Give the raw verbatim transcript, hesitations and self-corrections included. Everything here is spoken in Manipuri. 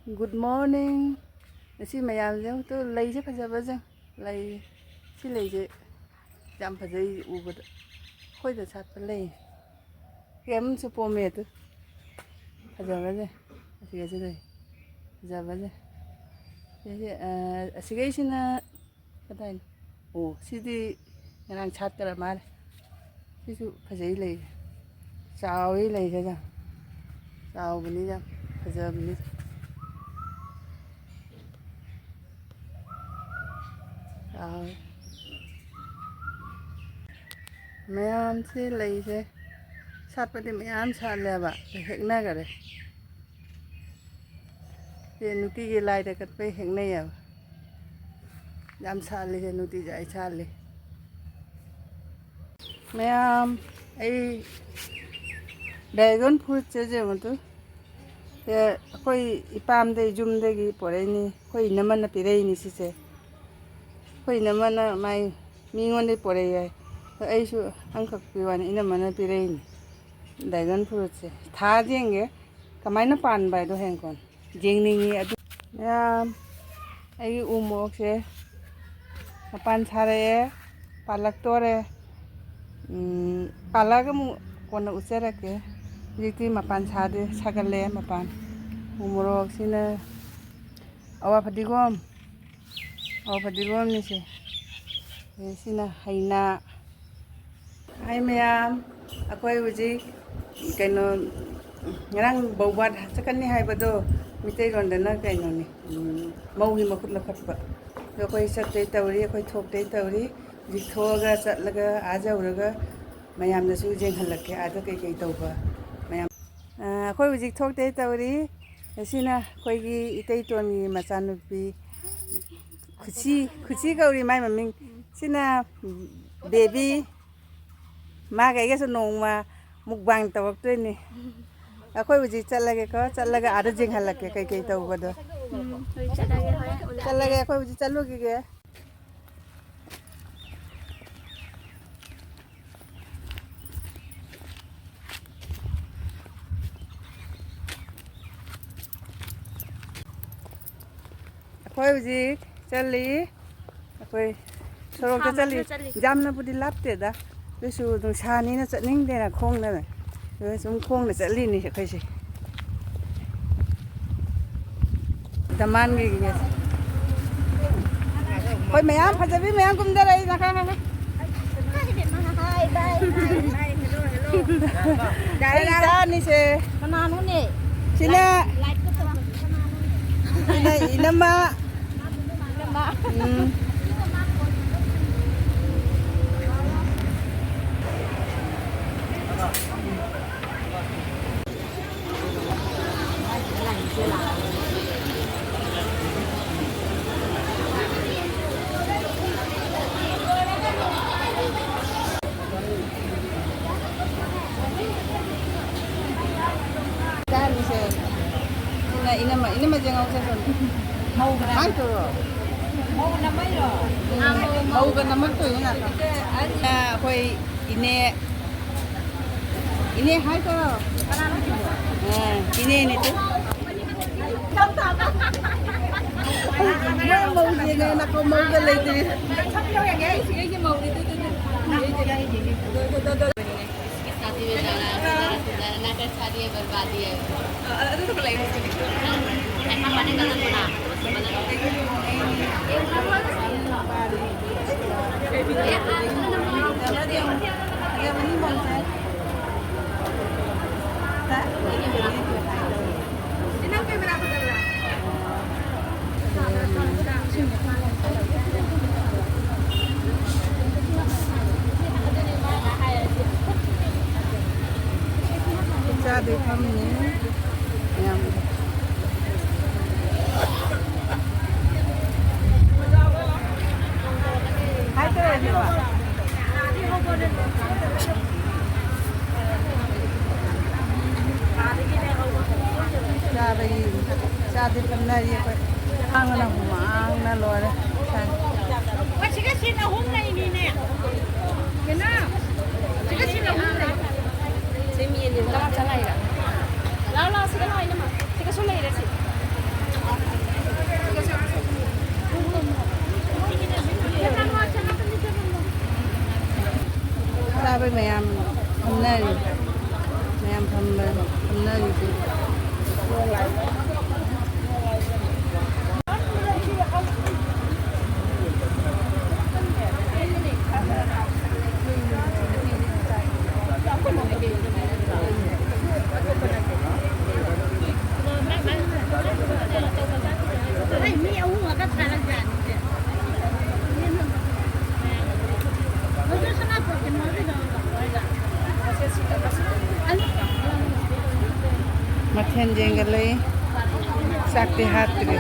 Good morning. ꯉꯁꯤ ꯃꯌꯥꯝꯁꯦ ꯑꯃꯨꯛꯇ ꯂꯩꯁꯦ ꯐꯖꯕꯁꯦ꯫ ꯂꯩ, ꯁꯤ ꯂꯩꯁꯦ ꯌꯥꯝ ꯐꯖꯩ ꯎꯕꯗ꯫ ꯑꯩꯈꯣꯏꯗ ꯁꯥꯠꯄ ꯂꯩ꯫ ꯁꯤ ꯑꯃꯁꯨ ꯄꯣꯝꯃꯦ ꯑꯗꯨ꯫ ꯐꯖꯕꯁꯦ꯫ ꯑꯁꯤꯒꯁꯦ ꯂꯩ꯫ ꯐꯖꯕꯁꯦ꯫ ꯁꯤꯁꯦ, ꯑ, ꯑꯁꯤꯒꯩꯁꯤꯅ ꯀꯗꯥꯏꯅꯣ? ꯑꯣ, ꯁꯤꯗꯤ ꯉꯔꯥꯡ ꯁꯥꯠꯇ꯭ꯔ ꯃꯥꯜꯂꯦ꯫ ꯁꯤꯁꯨ ꯐꯖꯩ ꯂꯩ꯫ ꯆꯥꯎꯋꯤ ꯂꯩꯁꯦ ꯌꯥꯝ꯫ ꯆꯥꯎꯕꯅꯤ ꯌꯥꯝ꯫ ꯐꯖꯕꯅꯤ꯫ ꯆꯥꯎꯋꯤ꯫ ꯃꯌꯥꯝꯁꯦ ꯂꯩꯁꯦ ꯁꯥꯠꯄꯗꯤ ꯃꯌꯥꯝ ꯁꯥꯠꯂꯦꯕ, ꯍꯦꯛꯅꯈꯔꯦ꯫ ꯁꯦ ꯅꯨꯡꯇꯤꯒꯤ ꯂꯥꯏꯗ ꯀꯠꯄꯩ ꯍꯦꯛꯅꯩꯌꯦꯕ꯫ ꯌꯥꯝ ꯁꯥꯠꯂꯤꯁꯦ, ꯅꯨꯡꯇꯤꯖꯥꯏ ꯁꯥꯠꯂꯤ꯫ ꯃꯌꯥꯝ, ꯑꯩ dragon fruitꯁꯦ ꯌꯦꯡꯉꯨ ꯇꯨ꯫ ꯁꯦ ꯑꯩꯈꯣꯏ ꯏꯄꯥꯝꯗꯩ, ꯌꯨꯝꯗꯒꯤ ꯄꯣꯔꯛꯏꯅꯤ꯫ ꯑꯩꯈꯣꯏ ꯏꯅꯝꯃꯅ ꯄꯤꯔꯛꯏꯅꯤ ꯁꯤꯁꯦ꯫ ꯑꯩꯈꯣꯏ ꯏꯅꯝꯃꯅ ꯃꯥꯏ ꯃꯤꯉꯣꯟꯗꯩ ꯄꯣꯔꯛꯑꯦ ꯍꯥꯏ꯫ ꯑꯩꯁꯨ ꯑꯃꯈꯛ ꯄꯤꯕ ꯋꯥꯅꯤ, ꯏꯅꯝꯃꯅ ꯄꯤꯔꯛꯏꯅꯤ꯫ Dragon fruitꯁꯦ ꯊꯥ ꯌꯦꯡꯒꯦ꯫ ꯀꯃꯥꯏꯅ ꯄꯥꯟꯕ ꯍꯥꯏꯗꯣ ꯍꯌꯦꯡ ꯀꯣꯟꯅ ꯌꯦꯡꯅꯤꯡꯉꯤ꯫ ꯑꯗꯨ ꯃꯌꯥꯝ, ꯑꯩꯒꯤ ꯎ ꯃꯣꯔꯣꯛꯁꯦ ꯃꯄꯥꯟ ꯁꯥꯔꯛꯑꯦ, ꯄꯥꯜꯂꯛꯇꯣꯔꯦ꯫ ꯎꯝ, ꯄꯥꯜꯂꯛꯑꯒ ꯑꯃꯨꯛ ꯀꯣꯟꯅ ꯎꯠꯆꯔꯛꯀꯦ꯫ ꯍꯧꯖꯤꯛꯇꯤ ꯃꯄꯥꯟ ꯁꯥꯗꯦ, ꯁꯥꯒꯠꯂꯛꯑꯦ ꯃꯄꯥꯟ꯫ ꯎ ꯃꯣꯔꯣꯛꯁꯤꯅ, ꯑꯋꯥ ꯐꯗꯤꯒꯣꯝ, ꯑꯋꯥ ꯐꯗꯤꯒꯣꯝꯅꯤꯁꯦ꯫ ꯑꯗꯩ ꯁꯤꯅ ꯍꯩꯅꯥ꯫ ꯍꯥꯏ ꯃꯌꯥꯝ, ꯑꯩꯈꯣꯏ ꯍꯧꯖꯤꯛ ꯀꯩꯅꯣ, ꯉꯔꯥꯡ ꯕꯧꯕꯥꯠ ꯆꯠꯀꯅꯤ ꯍꯥꯏꯕꯗꯣ ꯃꯤꯇꯩꯂꯣꯟꯗꯅ ꯀꯩꯅꯣꯅꯤ, ꯎꯝ, ꯃꯧꯒꯤ ꯃꯈꯨꯠ ꯂꯧꯈꯠꯄ꯫ ꯑꯗꯣ ꯑꯩꯈꯣꯏ ꯆꯠꯇꯣꯏ ꯇꯧꯔꯤ, ꯑꯩꯈꯣꯏ ꯊꯣꯛꯇꯣꯏ ꯇꯧꯔꯤ꯫ ꯍꯧꯖꯤꯛ ꯊꯣꯛꯑꯒ ꯆꯠꯂꯒ ꯑꯥ ꯌꯧꯔꯒ ꯃꯌꯥꯝꯗꯁꯨ ꯌꯦꯡꯍꯜꯂꯛꯀꯦ ꯑꯥꯗ ꯀꯩꯀꯩ ꯇꯧꯕ ꯃꯌꯥꯝ꯫ ꯑ, ꯑꯩꯈꯣꯏ ꯍꯧꯖꯤꯛ ꯊꯣꯛꯇꯣꯏ ꯇꯧꯔꯤ꯫ ꯁꯤꯅ ꯑꯩꯈꯣꯏꯒꯤ ꯏꯇꯩꯇꯣꯟꯒꯤ ꯃꯆꯥꯅꯨꯄꯤ ꯈꯨꯁꯤ, ꯈꯨꯁꯤ ꯀꯧꯔꯤ ꯃꯥꯏ ꯃꯃꯤꯡ꯫ ꯁꯤꯅ ꯕꯦꯕꯤ꯫ ꯃꯥꯒ ꯑꯩꯒꯁꯨ ꯅꯣꯡꯃ mukbang ꯇꯧꯔꯛꯇꯣꯏꯅꯤ꯫ ꯑꯩꯈꯣꯏ ꯍꯧꯖꯤꯛ ꯆꯠꯂꯒꯦꯀꯣ, ꯆꯠꯂꯒ ꯑꯥꯗ ꯌꯦꯡꯍꯜꯂꯛꯀꯦ ꯀꯩꯀꯩ ꯇꯧꯕꯗꯣ꯫ ꯎꯝ, ꯍꯧꯖꯤꯛ ꯆꯠꯂꯒꯦ, ꯍꯣꯏ, ꯎꯠꯂꯛꯀꯦ꯫ ꯆꯠꯂꯒꯦ, ꯑꯩꯈꯣꯏ ꯍꯧꯖꯤꯛ ꯆꯠꯂꯨꯈꯤꯒꯦ꯫ ꯑꯩꯈꯣꯏ ꯍꯧꯖꯤꯛ ꯆꯠꯂꯤ, ꯑꯩꯈꯣꯏ ꯁꯣꯔꯣꯛꯇ ꯆꯠꯂꯤ꯫ ꯅꯨꯡꯁꯥ ꯃꯔꯛꯇ ꯆꯠꯂꯤ꯫ ꯌꯥꯝꯅꯕꯨꯗꯤ ꯂꯥꯞꯇꯦꯗ, ꯑꯗꯨꯁꯨ ꯅꯨꯡꯁꯥꯅꯤꯅ ꯆꯠꯅꯤꯡꯗꯦꯅ ꯈꯣꯡꯅ, ꯑꯗꯨꯒ ꯁꯨꯝ ꯈꯣꯡꯅ ꯆꯠꯂꯤꯅꯤ ꯑꯩꯈꯣꯏꯁꯦ꯫ ꯗꯃꯥꯟꯒꯤ ꯑꯩꯈꯣꯏ ꯃꯌꯥꯝ ꯐꯖꯕꯤ ꯃꯌꯥꯝ ꯀꯨꯝꯊꯔꯛꯏ꯫ ꯅꯈꯥ, ꯅꯈꯥ꯫ ꯑꯩ ꯏꯆꯥꯅꯤꯁꯦ꯫ ꯀꯅꯥꯅꯣꯅꯦ? ꯁꯤꯅ, ꯁꯤꯅ ꯏꯅꯝꯃ꯫ ꯎꯝ꯫ ꯆꯥꯔꯤꯁꯦ꯫ ꯁꯤꯅ ꯏꯅꯝꯃ, ꯏꯅꯝꯃꯁꯦ ꯉꯥꯎꯖꯈ꯭ꯔꯕꯅꯤ꯫ ꯃꯧꯒ ꯍꯥꯏ ꯇꯧꯔꯣ꯫ ꯃꯧꯒ ꯅꯝꯃꯛꯏꯔꯣ? ꯎꯝ, ꯃꯧꯒ ꯅꯝꯃꯛꯇꯣꯏꯅꯤ ꯉꯥꯛꯇꯪ꯫ ꯑꯩꯈꯣꯏ ꯏꯅꯦ, ꯏꯅꯦ ꯍꯥꯏ ꯇꯧꯔꯣ꯫ ꯑ, ꯏꯅꯦꯅꯦ ꯇꯨ꯫ ꯃꯣꯏ ꯃꯧꯁꯦ ꯉꯥꯏ ꯅꯥꯀꯣ ꯃꯧꯒ ꯂꯩꯇ꯭ꯔꯤ꯫ इसकी शादी में जाना है, तुम्हारा सुंदर है, ना कर शादी है, बर्बादी है। ꯆꯥꯗꯣꯏ ꯐꯝꯃꯤꯅꯦ ꯃꯌꯥꯝ꯫ ꯍꯥꯏ ꯇꯧꯔꯁꯤꯔꯣ? ꯆꯥꯕꯒꯤ, ꯆꯥꯗꯤ ꯐꯝꯅꯔꯤ ꯑꯩꯈꯣꯏ꯫ ꯂꯥꯡꯕꯅ ꯍꯨꯃꯥꯡꯅ ꯂꯣꯏꯔꯦ꯫ ꯁꯤꯒ ꯁꯤꯅ ꯑꯍꯨꯝ ꯂꯩꯅꯤꯅꯦ꯫ ꯀꯩꯅꯣ? ꯁꯤꯒ ꯁꯤꯅ ꯑꯍꯨꯝ ꯂꯩ꯫ ꯁꯤ ꯃꯤ ꯑꯅꯤ ꯑꯍꯨꯝ ꯆꯪꯉꯛꯏꯔ? ꯂꯥꯎ, ꯂꯥꯎ, ꯁꯤꯒ ꯂꯥꯎ, ꯏꯅꯝꯃ꯫ ꯁꯤꯒꯁꯨ ꯂꯩꯔꯦ, ꯁꯤ꯫ ꯁꯤꯒꯁꯨ꯫ ꯆꯥꯕꯩ ꯃꯌꯥꯝ ꯐꯝꯅꯔꯤ꯫ ꯃꯌꯥꯝ ꯐꯝꯕ ꯐꯝꯅꯔꯤꯁꯦ꯫ ꯃꯊꯦꯜ ꯌꯦꯡꯒꯠꯂꯛꯏ꯫ ꯆꯥꯛꯇꯤ ꯍꯥꯠꯇ꯭ꯔꯤ꯫